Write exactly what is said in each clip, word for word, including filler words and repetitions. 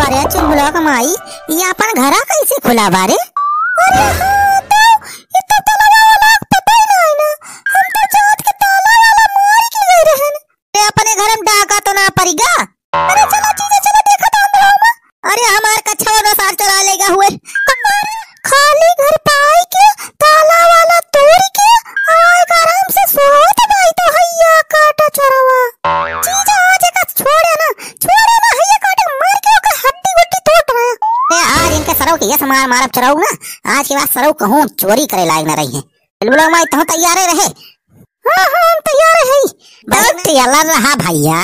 अरे चुलबुलवा क माई, ई आपन घरा कैसे खुला बा रे? अरे हाँ तो, ई तो ताला वाला क पता ही नाहीं ना। हम तो जात के ताला वाला मार के गए रहन। अरे अपने घर में डाका तो ना परिगा? अरे चला जीजा, चला देखा तो अंदर में। अरे हमार कच्छा वाला सार चोरा लेगा हुए। अरे खाली घर पाई के ताला वाला तोड़ के आए आराम से सोत बाई तो हैया काटा चोरवा। जीजा आज का छोड़े ना, छोड़े ना, हैया काटे मार के ओकर हड्डी गुड्डी तोड़ रहा। ए यार इनके सरऊ के ये मार मारब चोरऊ ना, आज के बाद सरऊ कहूँ चोरी करे लायक ना रही है। चुलबुलवा क माई तहूँ तैयारे रहे। हाँ हाँ हम तैयार है। बहुत तैयार रहा भैया।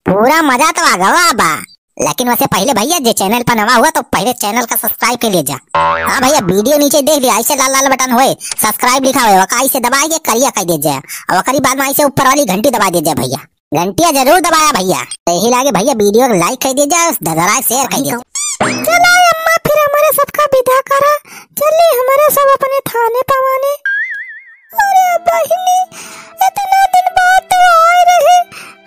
पूरा मजा तो आ गवा बा। लेकिन वैसे पहले भैया जे channel पर नवा हुआ तो पहले channel का subscribe कर लीजा। हाँ भैया video नीचे देख लिया, ऐसे लाल लाल button होए, subscribe लिखा हुआ है, वका ऐसे दबाए के करिया कर दीजिए। और वकरी बाद में ऐसे ऊपर वाली घंटी दबा दीजिए भैया, घंटिया जरूर दबाया भैया। तो यही लागे भैया video को like कर दीजिए, ददराए share कर दीजिए। चला अम्मा फिर हमारे सबका विदा करा, चली हमारे सब अपने थाने पवाने। अरे बहिनी, इतना दिन बाद तो आए रहे,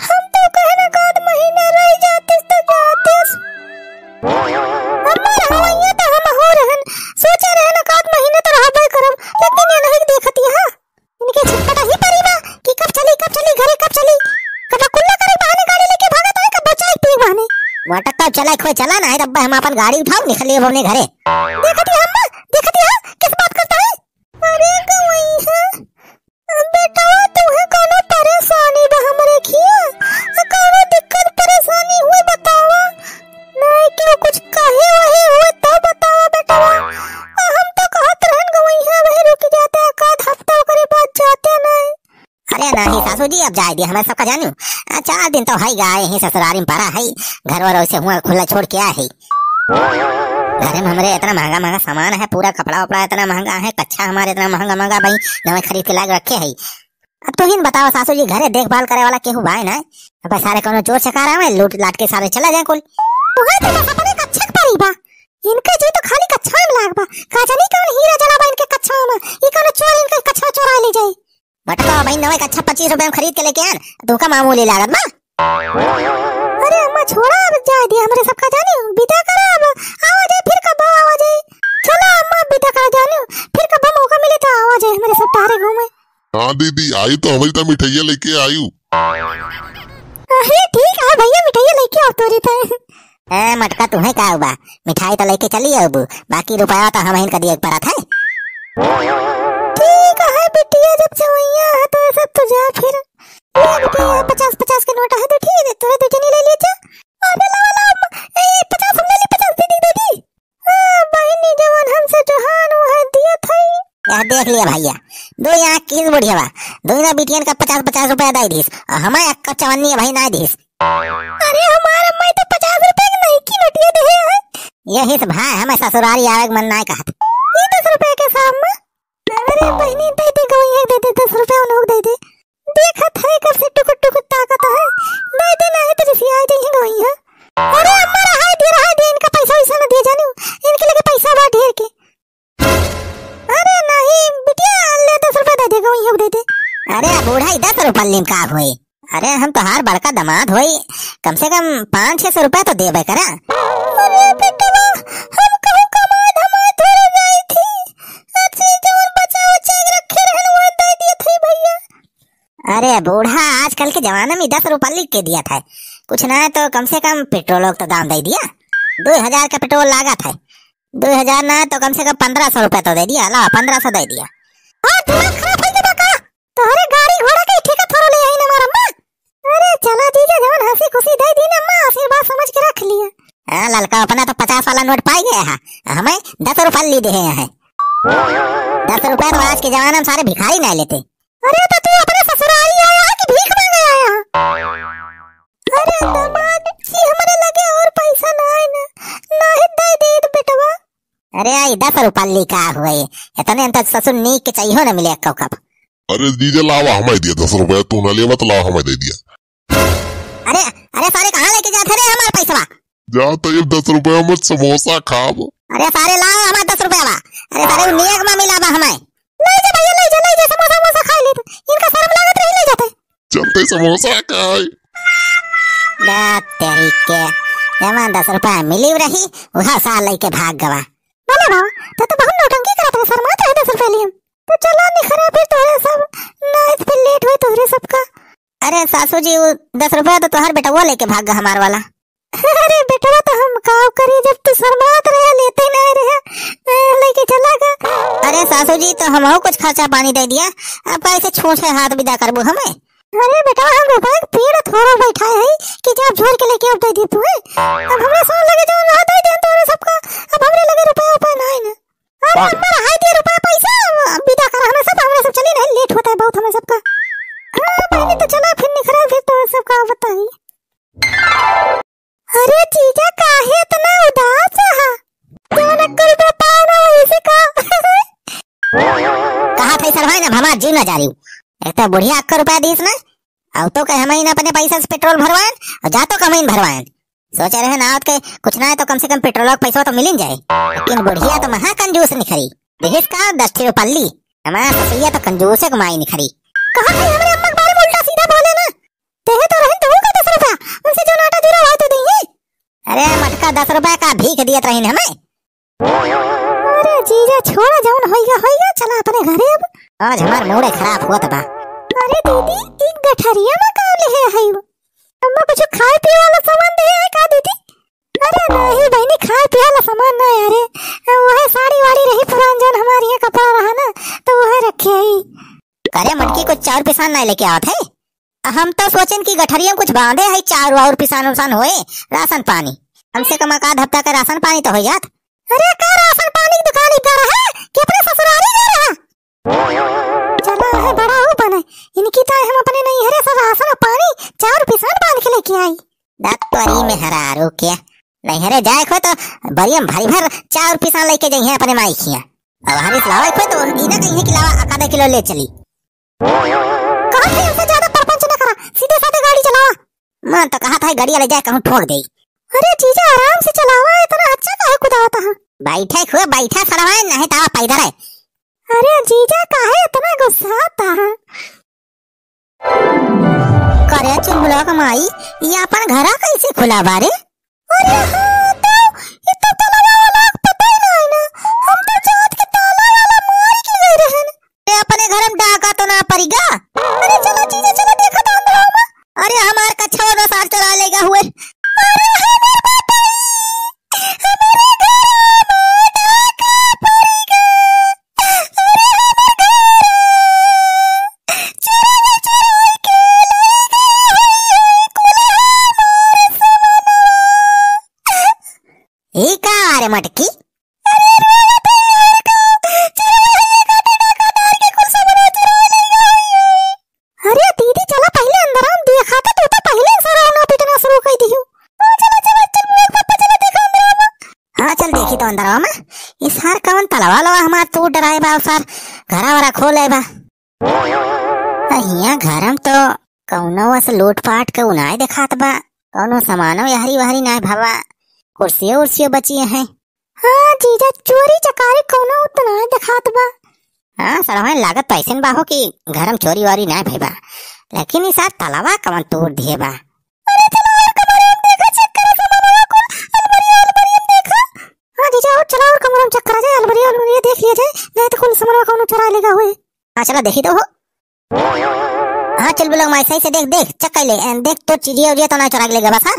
हम तो कहन एकाध महीना रह जातिस तो जातिस। अम्मा रहवइया तो हम हो रहन, सोचे रहन एकाध महीना तो रहबे करब, लेकिन ये नहीं देखती है। इनके छटपटा ही परी बा कि कब चली, कब चली, घरे कब चली, कब कुल्ला करे बहाने गाड़ी लेके भागत है, कब चाय पिए बहाने। मटका चला खोए चला ना है, तब हम अपन गाड़ी उठाओ निकल लिए अपने घरे। देखती है अम्मा, देखती है किस बात करता है। अरे गवई है, बेटवा, तुहे कौनो परेशानी बा हमरे खिया? कौनो दिक्कत परेशानी हुए बतावा, नहीं केहू कुछ कहे वहे हुए तो बतावा बेटवा। हम तो कहत रहन गवई है, वही रुक जाते एक आध हफ्ता, ओकरे बाद जाते नहीं। अरे नहीं सासू जी, अब जाए दिया, हमें सबका जानू। आ, चार दिन तो है गा, यहीं ससुरारी में पड़ा है, घर वर वैसे हुआ खुला छोड़ के आए है। घरे में हमरे इतना महंगा महंगा सामान है, पूरा कपड़ा वपड़ा इतना महंगा है, कच्छा हमारे इतना महंगा महंगा भाई नवे खरीद के लाग रखे है। अब तुहिन बताओ सासू जी, घरे देखभाल करे वाला केहू बाय ना? अब सारे कौनो चोर चकार आवे, लूट लाट के सारे चला जाए कुल। वही तो बस अपने कच्छा के परी बा। इनके जी तो खाली कच्छा में लाग बा। का जानी कौन हीरा जला बा इनके कच्छा में। ई कौनो चोर इनके कच्छा चोरा ले जाए। मटका भाई नवे कच्छा पच्चीस रुपए में खरीद के लेके आन, तुमका मामूली लागत बा। अरे अम्मा छोड़ा, अब जाए दिया हमरे सबका जानी, विदा करा अब। आवा जाए फिर कब आवा जाए। चला अम्मा विदा करा जानी, फिर कब मौका मिले तो आवा जाए हमरे सब टहरे घूमे। हाँ दीदी, आई तो हमारी तो मिठाइया लेके आयु। अरे ठीक है भैया, मिठाइया लेके आओ तोरी तो। ए मटका, तुहे का बा, मिठाई तो लेके चली आबू, बाकी रुपया तो हमहिन का दिए के पड़त है। ठीक है बिटिया, जब जवैया है तो सब तो जा फिर। ले बिटिया, पचास पचास के नोट है तो ठीक है, तोरे दो जनी ले लीजिए। अरे ला, ला, ला, ए, पचास हम ले ली, पचास दे दी, दे दी। हाँ, बहिनी जवन हमसे जहान वो है दिया था। यह देख लिया भैया, दो यहाँ किस बुढ़िया बा, दो ना बिटियन का पचास पचास रुपया दे दीस, और हमें एक चवन्नी भाई ना दीस। अरे हमार अम्मा तो पचास रुपए के नहीं की नोटिया दे है। यही से भाई हमें ससुरारी आवे के मन ना कहत। ये दस रुपए के साहब में। अरे बहिनी दे दे गवई है, दे दे दस रुपए उन लोग दे दे। देखत है कब से टुकुर टुकुर ताकत है। दे दे नहीं तो रिसिया जाइए गवई है। अरे अम्मा रहाई दे, रहाई दे, इनका पैसा वैसा ना दिए जानू। इनके लगे पैसा बा ढेर के। अरे नहीं बिटिया, ले दस रुपया दे देगा, वही हम दे दे। अरे बूढ़ा, ई दस रुपया लेम का होई? अरे हम तोहार बड़का दामाद होई, कम से कम पाँच छह सौ रुपया तो देबे करा। अरे बेटवा, हम कहूँ कमाए धमाए थोड़े जाई थी, अच्छी जवन बचा उचा के रखे रहन वो दे दिए थे भैया। अरे बूढ़ा, आजकल के जमाना में दस रुपया लिख के दिया था, कुछ ना तो कम से कम पेट्रोल का तो दाम दे दिया, दो हजार का पेट्रोल लागा था, दो हजार ना तो कम से कम पन्द्रह सौ रुपया तो दे दिया, लावा पन्द्रह सौ दे दिया। हाँ, दिमाग खराब है का? तोहरे गाड़ी घोड़ा के ठेका थोड़ा ले आई ना मारा माँ। अरे चला जीजा, जवन हंसी खुशी दे दी ना माँ, आशीर्वाद समझ के रख लिया। हाँ ललका, अपना तो पचास वाला नोट पाई गया है, हमें दस रुपया ली दे हैं। दस रुपया तो आज के जमाना में सारे भिखारी नहीं लेते। अरे तो तू अपने ससुरारी आया है कि भीख मांगे आया? अरे दामाद जी, हमरे लगे और पैसा ना है ना, ना है दे दे बेटवा। अरे आई दस रुपया ली का हुए, इतने अंतर ससुर नीक के चाहिए ना मिले एक्को कप। अरे जीजा लावा हमें दिया दस रुपया, तू ना लेवा तो लावा हमें दे दिया। अरे, अरे सारे कहाँ लेके जात है रे हमार पैसवा? जा तो ये दस रुपया में समोसा खाब। अरे सारे लावा हमार दस रुपया बा। अरे सारे वो नेक मामी लावा हमें। ले जा भैया, ले जा, ले जा, समोसा वमोसा खा ले तू। इनका शर्म लागत रही, ले जाते। चलते समोसा खाए। ना तेरी के, जमा दस रुपया मिली रही, वह सार लइके भाग गवा। बोले बाबा, तो, तो बहुत नौटंकी करत रहे, शर्मात रहे दस रुपया लिए। तो चला निखरा फिर तोहरे सब, ना फिर लेट होई तोहरे सबका। अरे सासू जी, वो दस रुपया तो तोहर बेटवा लेके भाग गा हमार वाला। अरे बेटवा, तो हम का करी, जब तू शर्मात रहे, लेते नहीं रहे, ए, लेके चला गा। अरे सासू जी, तो हमहू कुछ खर्चा पानी दे दिया, अब कैसे छूछे हाथ विदा करबू हमें? अरे बेटवा, हम रुपया के पेड़ थोड़ा बैठा है कि जब झोर के लेके अब दे दी तू है। अब हमरा सोन लगे जो ना दे दे तोरे सबका, अब हमरे लगे रुपया, रुपया नहीं ना। अरे अम्मा, रहाई दे रुपया पैसा, अब विदा कर हमें सब, हमरे सब चली नहीं, लेट होता है बहुत हमें सबका। हाँ, पहले तो चला, फिर निखरा, फिर तो सबका बताई। अरे जीजा, काहे इतना उदास है? जवन अक्कल पे पाव ना, वही से का? कहा था सर भाई ना, हमार जीव ना जा रही। एक तो बुढ़िया अक्कल रुपया दीस ना, अब तो कहे हम ही ना अपने पैसा से पेट्रोल भरवाएन, और जा तो कमाइन भरवाएन। सोचे रहे ना आवत के कुछ ना है तो कम से कम पेट्रोल का पैसा तो मिलिन जाए, लेकिन बुढ़िया तो महा कंजूस निखरी। देहिस का दस ठे पल्ली, हमार ससुइया तो कंजूसे के माई निखरी। कहा था हमारे अम्मा के बारे में उल्टा सीधा बोले ना, देहे तो रहिन तू का दस रुपया, उनसे जो नाटा जुड़ा हुआ तो देंगे। अरे मटका दस रुपया का भीख दियत रहिन हमें। अरे जीजा छोड़ा, जौन होइगा होइगा, चला अपने घरे अब। आज हमार मूडे खराब हुआ बा। अरे दीदी, ई गठरिया में का ले है हई? अम्मा कुछ खाए पिए वाला सामान दे है का दीदी? अरे नहीं बहनी, खाए पिए वाला सामान ना है, अरे वह साड़ी वाड़ी रही पुरान जौन हमारे यहाँ कपड़ा रहा ना, तो वह रखे है। अरे मटकी कुछ चाउर पिसान नहीं लेके आवत है? हम तो सोचेन कि गठरिया में कुछ बांधे है, चाउर वाउर पिसान उसान होए, राशन पानी। कम से कम एक आध हफ्ता का राशन पानी तो हो जात। अरे का राशन पानी की दुकान इधर है कि अपने ससुरारी जा रहा? चला है बड़ा हो बने, इनकी तो हम अपने नैहरे से राशन और पानी चाउर पिसान बांध के लेके आई। डॉक्टरी में हरारू के नैहरे जाए को तो बरियम भारी भर चाउर पिसान लेके जाइए अपने माई खिया। अब हरीश लावे को तो इन्हें कहीं कि लावा आधा किलो ले चली। कहा थे हमसे ज्यादा परपंच न करा, सीधे साधे गाड़ी चलावा। मन तो कहा था गाड़ी ले जाए कहूँ ठोक दे। अरे जीजा आराम से चलावा, इतना अच्छा काहे कुदावता है? बैठे हुए बैठा सड़वाए, नहीं तावा पैदल है। अरे जीजा काहे इतना गुस्साता है? करे चुलबुला का माई, ये अपन घरा कैसे खुला बारे? अरे हाँ तो, ये तो तलवा वाला के पता ही नहीं ना। हम तो जात के ताला वाला मार के गए रहन। अरे अपने घर में डाका तो ना परिगा? अरे चलो जीजा, चलो देखा तो अंदर आओ। अरे हमार कच्छा वाला सार चुरा लेगा हुए। अरे हमार बाबा, हमारे घर में डाका परिगा। अरे हमार घर चुराई, चुराई के लई गए हैं कुल हमार सवनवा। ई का रे मटकी? अरे रोवत है यार का, चुराई है काटे डाका डार के कुल सवनवा चुराई लई गए हैं। अरे दीदी चला पहिले अंदर हम देखा था, तू तो पहिले सरावना पीटना शुरू कर दियो। हाँ चला चला चल बुआ पापा चला देखा अंदर हम। हाँ चल देखी तो अंदर हम। ई सार कवन तलवा लवा हमार तू डराए बा सार, घरा वरा खोले बा। हियाँ घरम तो कौनो वस लूटपाट के उनाय देखात बा, कौनो सामानो यहरी वहरी नाय भवा, कुर्सियो उर्सियो बची है। हाँ जीजा, चोरी चकारी कौनो तो नाय देखात बा। हाँ, सड़वाइन लागत तो ऐसन बा हो कि घरम चोरी वारी नाय भई बा, लेकिन ई सार तलवा कवन तोड़ दिए बा। अरे चलो और कमरे में देखा, चेक करो सामानवा कुल, अलमारी, अलमारी में देखा। हाँ जीजा, और चलो और कमरे में चेक करा जाए, अलमारी, अलमारी देख लिया जाए, नहीं तो कुल सामानवा कौनो चुरा लेगा हुए। हाँ, चलो देखी तो हो। हाँ, चल बोलो, मैं सही से देख, देख, चेक कर ले, एन देख, तो चीजिया उजिया तो ना चुरा के ले गवा सार?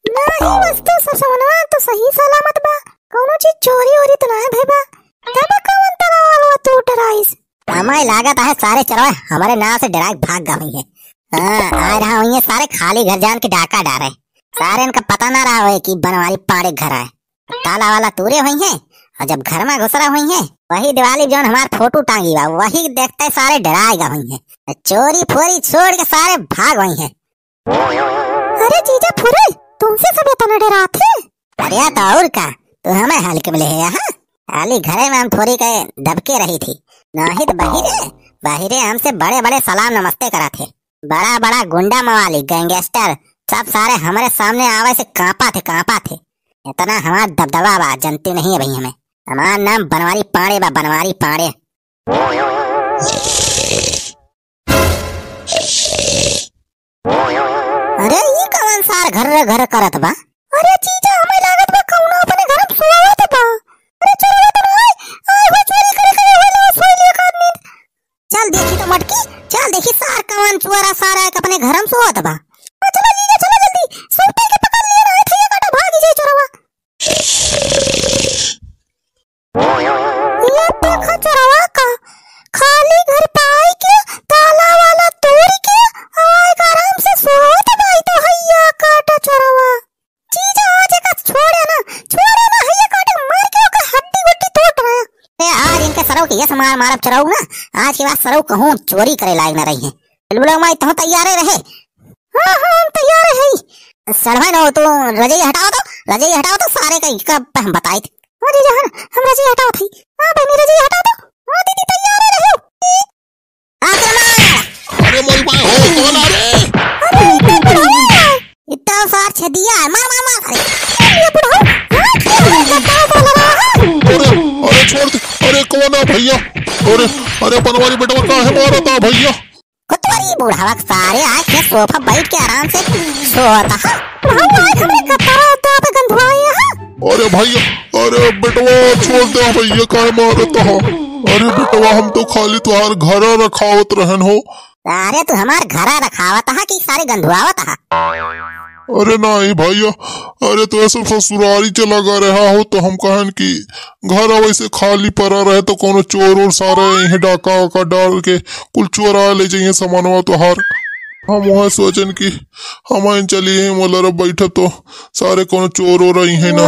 नहीं, वस्तु सब सामानवा तो सही सलामत बा, कौनो चीज चोरी ओरी तो ना है भई बा? तब कौन तलवा वलवा तू डराइस? हमें लागत है सारे चोरवा हमारे नाव से डरा के भाग गए हुई हैं। हाँ, आ रहा हुई है सारे खाली घर जान के डाका डारे। सारे इनका पता ना रहा हुए कि बनवारी पाड़े घर आए। ताला वाला तूरे हुई हैं, और जब घर में घुसरा हुई हैं, वही दिवाली जौन हमार फोटो टांगी बा, वही देखते सारे डराए गए हुई हैं। चोरी फोरी छोड़ के सारे भाग हुई हैं। अरे जीजा फुरे, तुमसे सब इतना डरात है? अरे तो और का, तू हमें हल्के में ले है यहाँ? खाली घरे में हम थोड़ी के दबके रही थी, नहीं तो बाहिरे, बाहिरे हमसे बड़े बड़े सलाम नमस्ते करा थे। बड़ा बड़ा गुंडा मवाली, गैंगस्टर, सब सारे हमारे सामने आवे से कांपा थे, कांपा थे। इतना हमार दबदबा बा, जनते नहीं है भाई हमें। हमार नाम बनवारी पाड़े बा, बनवारी पाड़े। अरे, ई कवन सार घर रे घर करत बा? अरे जीजा, हमें लागत बा कौनो अपने घर में सोवत बा। अरे चोरवा तो ना आए, आए हो चोरी करे करे हो लो सोई लिया का नींद। चल देखी तो मटकी, चल देखी सार कवन चोरा सारा एक अपने घर में सोवत बा। ओ चला जीजा, चला जल्दी, सब के पकड़ लिया ना, थैया काटा भागी जाए चोरवा। ये देखा चोरवा का, खाली घर पाई के, ताला वाला तोड़ के, आए आराम से सोवत बाई तो हैया काटा चोरवा। जीजा आज एका छोड़े ना, छोड़े ना, हैया काटे मार के ओकर हड्डी गुड्डी तोड़ रहे। ए, आज इनके सरऊ के ये से मार मारब चोरऊ ना, आज के बाद सरऊ कहूँ चोरी करे लायक ना रही है। बुलबुला माई, तहूँ तैयारे रहे। हाँ, हाँ, हम तैयार है। सड़वा न हो, तू रजई हटाओ तो, रजई हटाओ तो, सारे का, का हम बताई थे। हाँ जीजा, हाँ, हम रजई हटाओ थे। हाँ बहनी, रजई हटाओ तो। हाँ दीदी, तैयार रहो। आक्रमण! अरे मोरी माँ हो, कौन आ रे? अरे, इतना बुढ़ा। इतना सार छे दिया है, मार, मार, मार, अरे। ये बुढ़ा, हाँ, क्या है, क्या बोल रहा है? अरे, अरे छोड़ दे, अरे कौन है भैया? अरे, अरे बनवारी बेटवा काहे मारत है भैया? कुतवारी बुढ़ावा के सारे आके सोफा बैठ के आराम से सोता है। बुढ़ावा आके हमरे कपड़ा तो पे गंधवाए है। अरे भैया, अरे बेटवा छोड़ दे भैया, काहे मारत हो? अरे बेटवा हम तो खाली तुहार घरा रखावत रहन हो। अरे तू हमार घरा रखावत हा कि सारे गंधवावत हा? अरे नाही भैया, अरे तो ऐसे ससुरारी चला गा रहा हो तो हम कहन कि घर वैसे खाली पड़ा रहे तो कोनो चोर ओर सारे यहीं डाका वाका डाल के कुल चोरा ले जाइए सामानवा तोहार। हम वहाँ सोचन कि हम आइन चली ही मोलर बैठब तो सारे कोनो चोर ओर आई है ना।